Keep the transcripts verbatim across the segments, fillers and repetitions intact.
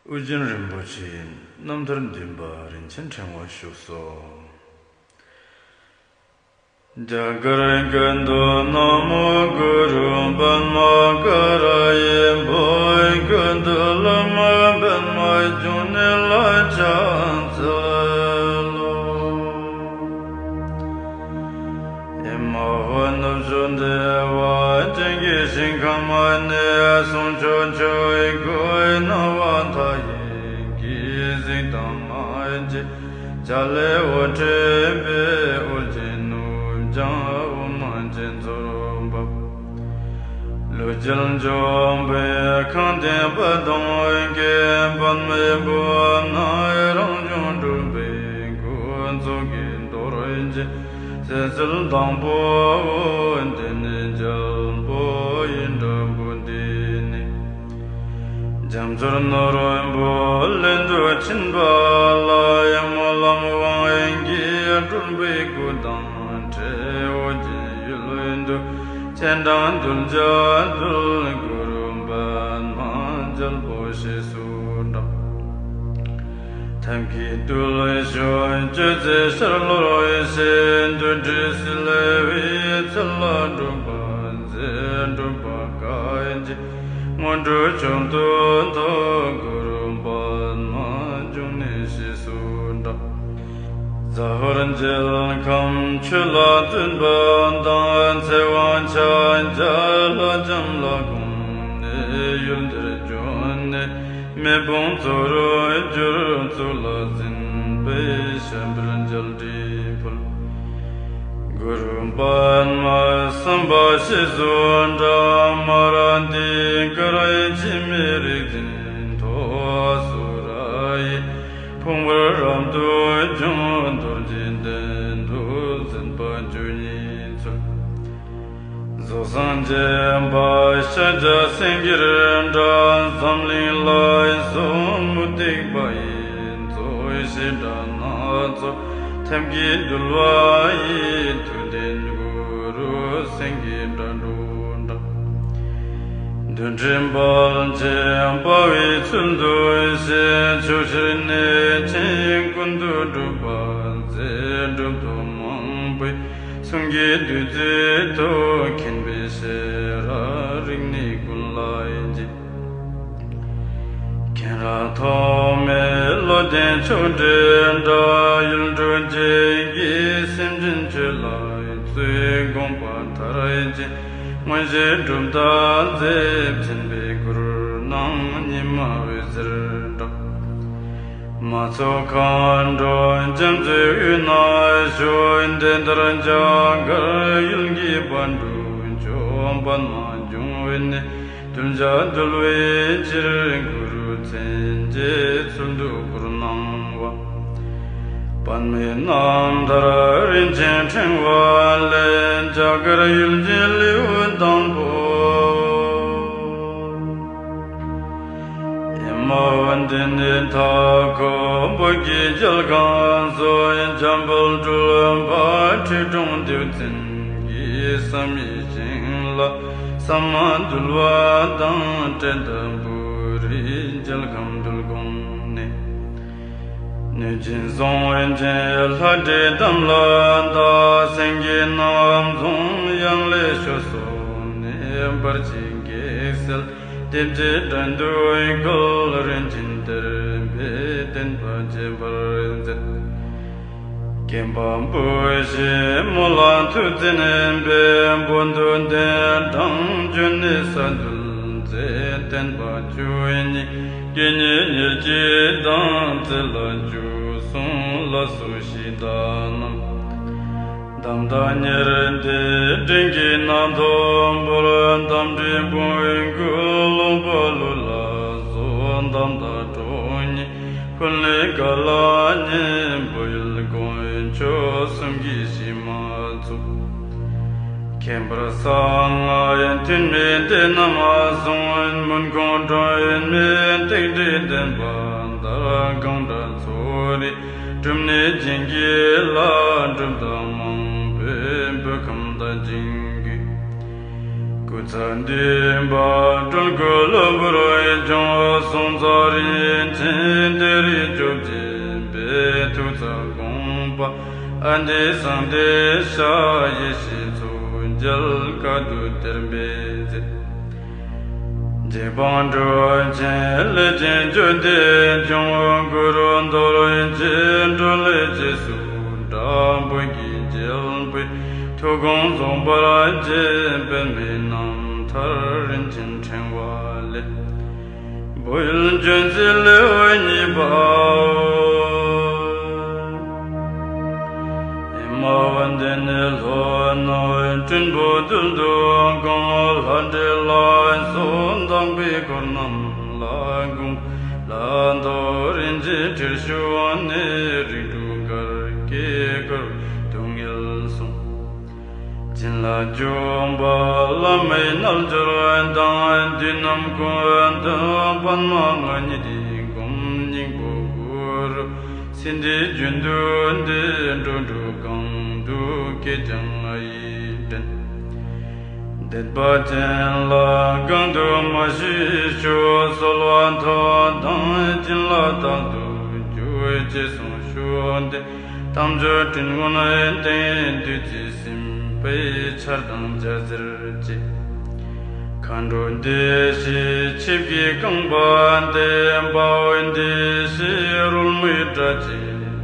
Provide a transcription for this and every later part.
ཨོ་རྒྱན་རིན་པོ་ཆེའི་རྣམ་ཐར་འདུན་པ་རིན་ཆེན་ཕྲེང་བ་བཞུགས་སོ། རྒྱ་གར་ཀུན་ཏུ་ན་མོ་གུ་རུ་པདྨ་ཀ་ར་ཡི་བོད་ཀུན་ཏུ་བླ་མ་པདྨ་འབྱུང་གནས་ལ་ཕྱག་འཚལ་ལོ། ཨེ་མ་ཧོ། ནུབ་ཕྱོགས་བདེ་བ་ཅན་གྱི་ཞིང་ཁམས་ནས་གསུང་ཆོས་ཆོས་གོས་སྣང་བ་མཐའ་ཡས་ཀྱི་གཟིགས་དང་མ་མཇལ། བྱ་ལས་འོད་འཕྲོས་པའི་ཨོ་རྒྱན་ནུབ་བྱང་འོ་མ་ཅན་ཚོར་འབབ། ལུས་རྒྱལ་འཇོམས་པའི་ཁང་སྟེང་པ་དང་། ཀྱེ་པདྨའི་བུ་ནི་རང་བྱུང་སྤྲུལ་པའི་སྐུ། མཚོ་སྐྱེས་རྡོ་རྗེ་སེམས་ཅན་དང་པོ། འདི་ནི་རྒྱལ་པོ་ཡི་འདྲ་པོ་འདི་ནི། རྒྱ་མཚོར་ནོར་བུ་ལེན་དུ་ཕྱིན་པ་ལ། སྨོན་ལམ་དབང་གིས་སྤྲུལ་པའི་སྐུ་དང་འཕྲད། ཨོ་རྒྱན་ཡུལ་དུ་སྤྱན་དྲངས་གདུལ་བྱ་འདུལ། གུ་རུ་པདྨ་རྒྱལ་པོ་ཞེས་སུ་གྲགས། ཐབས་མཁས་རྡུལ་ཕྲན་གཅོད་མཛད་ཤར་ལྷོར་གཤེགས། འདུལ་བྱེད་བསིལ་བའི་ཚལ་ལ་སྒྲུབ་པ་མཛད། སྒྲུབ་པ་བཀའ་བརྒྱུད་སྔོན་འགྲོ་མཆོག་ཏུ་ཐོབ། གུ་རུ་པདྨ་འབྱུང་གནས་ཞེས་སུ་གྲགས། ཟ་ཧོར་མཇལ་ཁམས་ཆོས་ལ་བརྩོན་པ་དང་། ཚེ་དབང་ཕྱག་རྒྱ་ལྷ་ལྕམ་ལ་དགོངས་ནས། ཡུལ་འདིར་བྱོན་ནས་མེ་དཔུང་ཚོར་གྱུར། གཙུག་ལག་འཛིན་པའི་ཞབས་པད་མཇལ་འཕྲིན་ཕུལ། གུ་རུ་པདྨ་སམ་བྷ་ཞེས་སུ་གྲགས། མ་ར་དྷི་ཀ་ར་འཆི་མེད་རིག་འཛིན་ཐོབ། སུ་ར་ཡི་ཕུང་པོར་རབ་ཏུ་བྱུང་། རྡོ་རྗེ་གདན་དུ་འཛིན་པ་བཅུ་གཉིས་ཚུལ། རྫོགས་སངས་རྒྱས་པ་ཤཱཀྱ་སེང་གེར་གྲགས། འཛམ་གླིང་ལ་སོགས་མུ་སྟེགས་པ་ཡི། རྫོགས་བྱེད་དགྲ་སྣ་ཚོགས་ཐབས་མཁས་འདུལ་བ་ཡི། ཐུབ་བསྟན་གུ་རུ་སེང་གེ་སྒྲ་སྒྲོགས་གྲགས། རྡུལ་ཕྲན་དཔལ་ཆེན་དཔའ་བོའི་ཚུལ་དུ་གཤེགས། ཕྱོགས་བཞིར་གནས་ཆེན་ཀུན་ཏུ་སྒྲུབ་པ་མཛད། གྲུབ་ཐོབ་མང་པོའི་གསུང་གི་བདུད་རྩི་ཐོབ། མཁྱེན་པའི་ཤེས་རབ་རིག་གནས་ཀུན་ལ་རྒྱས། མཁྱེན་རབ་ཐོགས་མེད་བློ་ལྡན་མཆོག་སྤྲུལ་གྲགས། ཡུལ་འབྲུག་བརྒྱད་ཀྱི་སེམས་ཅན་ཆོས་ལ་བཙུད། དགོངས་པ་མཐར་ཕྱིན་མངོན་ཤེས་གྲུབ་རྟགས་མཛད། མཁྱེན་པའི་གུར་སྣང་ཉི་མ་འོད་ཟེར་འདྲ། མ་ཚོགས་མཁའ་འགྲོ་རྒྱ་མཚོའི་དབུས་ན་བཞུགས། དེ་ལྟར་རྒྱ་གར་ཡུལ་གྱི་དཔལ་འབྲུག་མཆོག་པདྨ་འབྱུང་གནས། གདུལ་བྱ་འདུལ་བའི་ཕྱིར་གུ་རུ་མཚན་བཅས་ཚུལ་དུ་བསྐུར་གནང་བ། པདྨའི་རྣམ་ཐར་རིན་ཆེན་ཕྲེང་བ་ལས། རྒྱ་གར་ཡུལ་གྱི་ལེའུ་དང་པོ། ཨེ་མ་འོ། འདི་ནི་མཐའ་འཁོབ་བོད་ཀྱི་རྒྱལ་ཁམས་སུ། འཇམ་དཔལ་སྤྲུལ་པ་ཁྲི་སྲོང་ལྡེའུ་བཙན་གྱི་བསམ་ཡས་ཞིང་ལ། ཟ་མ་འདུལ་བ་དང་། བཀྲེས་མཐའ་བོད་རིགས་རྒྱལ་ཁམས་འདུལ་དགོངས་ནས། གནོད་སྦྱིན་ཟོང་བན་ཆེན་ལྷ་འདྲེ་དམ་ལ་བཏགས། སེང་གེ་རྣམ་རྫོང་ཡང་ལེ་ཤོད་སོགས་ནས། འབར་གྱི་གེགས་སེལ་བདེ་བྱེད་དགྲ་འདུལ་སྐུ། རིན་ཆེན་གཏེར་སྦས་བསྟན་པ་རྒྱས་པར་མཛད། མཁན་པོ་བུ་ཞེས་མོ་ལ་ཐུགས་བརྩེ་ནས་འབོད། བོད་དུ་གདན་དྲངས་བྱོན་ནས་གསོལ་འདེབས་མཛད། བསྟན་པ་བཅུ་གཉིས་དགེ་བསྙེན་ཉེར་གཅིག་དང་། རྩེ་ལ་བཅུ་གསུམ་ལ་སོགས་གཞི་བདག་རྣམས། གདམས་ངག་ཉེར་བརྡེག་སྤྲིན་གྱི་སྣ་ཚོགས་འབུལ། རྟ་མགྲིན་བོན་སྐུ་ལུང་པ་ལུགས་ལ་སོགས། གདམས་ངག་དྲུག་ཉིད་ཕུལ་ནས་བཀའ་ལ་ཉན། བོད་ཡུལ་དཀོན་མཆོག་གསུམ་གྱི་གཞི་མ་བཙུགས། ཁྱད་པར་གསང་སྔགས་ཐུན་མིན་སྡེ་རྣམས་གསུངས། མུན་ཁུང་སྒྲོན་མེ་རྟེན་འབྲེལ་བསྟན་པ་དར། གང་དགྲ་ཚོགས་རིགས་སྒྲུབ་གནས་བྱིན་གྱིས་བརླབས། གྲུབ་རྟགས་མང་པོས་བོད་ཁམས་དར་ཞིང་རྒུད། སྐུ་ཚེ་བདུན་པ་སྤྲུལ་སྐུ་གློ་བུར་བྱུང་། སོང་ཙང་རིན་ཆེན་སྡེ་རིས་བཅུ་བཞི་པའི་ཐུགས་བརྩེ་དགོངས་པ་ཨ་འདི་གསང་བདེ་ཤ་ཡེ་ཤེས་མཚོ་རྒྱལ་བཀའ་བསྡུ་གཏེར་སྦས་མཛད། རྗེ་འབངས་གྲུབ་ཆེན་ལས་ཅན་བཅུ་བདུན་འབྱུང་། གུ་རུ་རྡོ་རྗེ་འཕྲིན་ལས་རྗེས་སུ་འབྲང་། བོད་ཀྱི་རྒྱལ་པོའི་ཐུགས་དགོངས་རྫོགས་པར་བྱེད། པདྨའི་རྣམ་ཐར་རིན་ཆེན་ཕྲེང་བ་ལས། བོད་ཡུལ་ལྗོན་ཚལ་ལེའུ་གཉིས་པའོ། ཨེ་མ་འོ་འདི་ནི་ལྷོ་ནུབ་སྤྲིན་ཕུང་རྡུལ་དུ་གང་། ལྷ་འདྲེ་ལྷ་སོགས་དག་པའི་འཁོར་རྣམས་ལ་དགོངས། ལ་ཐོག་རིན་ཆེན་ཁྲིར་ཞུགས་ནས། རིགས་དྲུག་གར་སྐྱེས་དཀར་སྡུག་བསྔལ་སོང་། བྱིན་རླབས་འཇུག་པ་བླ་མའི་རྣལ་འབྱོར་དང་། བདུད་རྣམས་ཀུན་འདུལ་པདྨ་ང་ཉིད་བསྒོམ། སྙིང་པོ་གུ་རུ་སིནྡྷུའི་རྒྱུན་དུ་བསྡུས། འགྲོ་དྲུག་གང་དུ་སྐྱེས་ཀྱང་ང་ཡིས་འདྲེན། དད་པ་ཅན་ལ་གང་དུ་མ་ཞིག་ཞུ། གསོལ་བ་ཐོབ་དང་བྱིན་རླབས་རྟག་ཏུ་འཇུག་ཅེས་གསུངས་ཞུ་སྟེ། དལ་འབྱོར་སྤྲིན་ཀུན་སྟེང་བདུད་རྩི་སིམ་པའི་ཆར་དང་འཇའ་ཟེར་བཅས། མཁའ་འགྲོ་བདེ་གཤེགས་ཆིབས་ཀྱིས་བཀང་བ་སྟེ། དཔའ་བོ་བདེ་གཤེགས་རོལ་མོའི་སྒྲ་བཅས་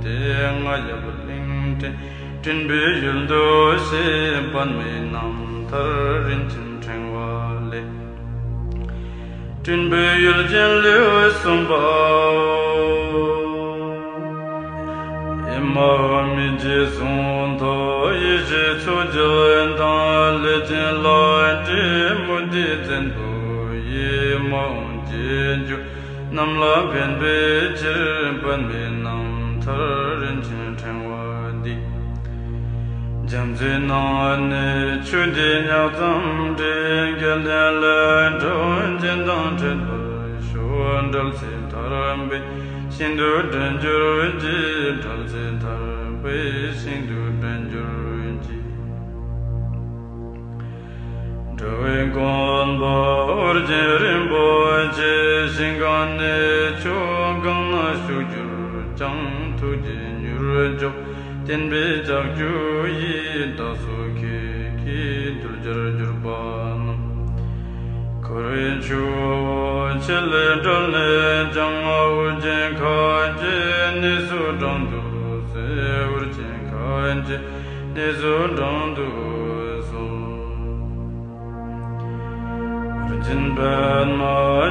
ཏེ། རྔ་ཡབ་གླིང་ཕྲན་སྤྲིན་པའི་ཡུལ་དུ་གཤེགས། པདྨའི་རྣམ་ཐར་རིན་ཆེན་ཕྲེང་བ་ལས། སྤྲིན་པའི་ཡུལ་ཅན་ལེའུ་གསུམ་པའོ། ཨེ་མ་ཧོ་མི་འཇིགས་སུ་ཐོབ་ཡེ་ཤེས་མཚོ་རྒྱལ་དང་། ལས་ཅན་ལྷ་འདྲེ་མུ་སྟེགས་བཙན་པོ་ཡི། མ་འོངས་རྗེས་འཇུག་རྣམས་ལ་ཕན་པའི་ཕྱིར། པདྨའི་རྣམ་ཐར་རིན་ཆེན་ཕྲེང་བ་འདི། རྒྱ་མཚོའི་ནང་ནས་ཆུ་འདི་ཉག་ཙམ་འདྲེས། སྐལ་ལྡན་ལས་འབྲས་ཅན་དང་འཕྲད་པར་ཤོག་འགྲེལ་ཚིག་ཐར་པའི་ཞིང་དུ་འདྲེན་གྱུར་ཅིག་འགྲེལ་ཚིག་ཐར་པའི་ཞིང་དུ་འདྲེན་གྱུར་ཅིག་འགྲོ་བའི་མགོན་པོ་ཨོ་རྒྱན་རིན་པོ་ཆེ། ཞིང་གང་ནས་ཆུ་གང་ན་བཞུགས་གྱུར་ཀྱང་། ཐུགས་རྗེས་མྱུར་མགྱོགས་བསྟན་པའི་ལྕགས་ཀྱུ་ཡིས། བདག་སོགས་ཁྱེད་ཀྱིས་འདུལ་བྱར་གྱུར་པ་རྣམས། འཁོར་བའི་ཆུ་བོ་ཆེ་ལས་བསྒྲལ་ནས་ཀྱང་། ཨོ་རྒྱན་ཁྱེད་ཀྱི་གནས་སུ་དྲང་དུ་གསོལ། ཨོ་རྒྱན་ཁྱེད་ཀྱི་གནས་སུ་དྲང་དུ་གསོལ། རིན་ཆེན་པདྨ་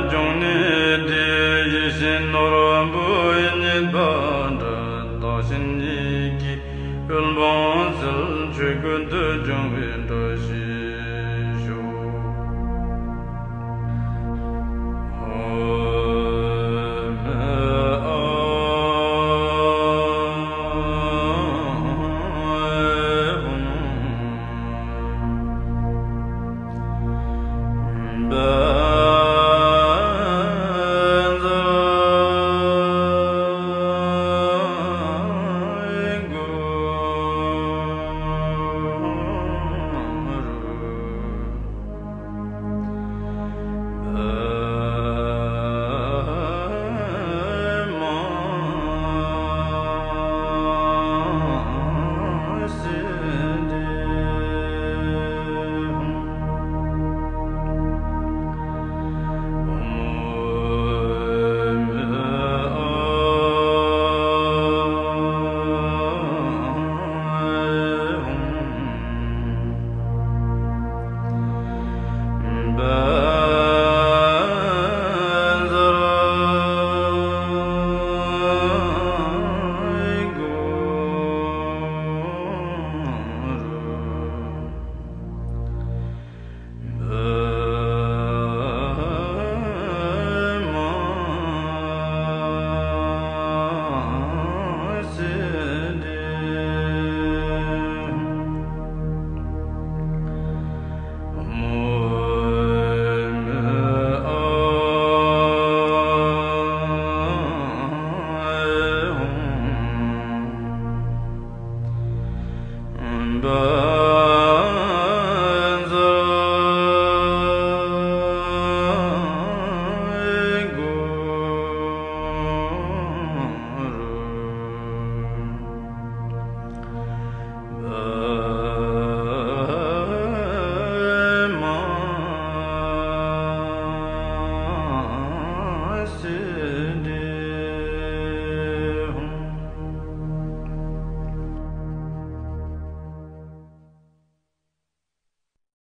འབྱུང་གནས་འདི། ཡིད་བཞིན་ནོར་བུ་རྙེད་པ་འདྲ། བདག་གཞན་གཉིས་ཀྱི་དབུལ་ཕོངས་སེལ། ཆོས་ཀུན་ཏུ་འབྱུང་བའི་བཀྲ་ཤིས་ཤོག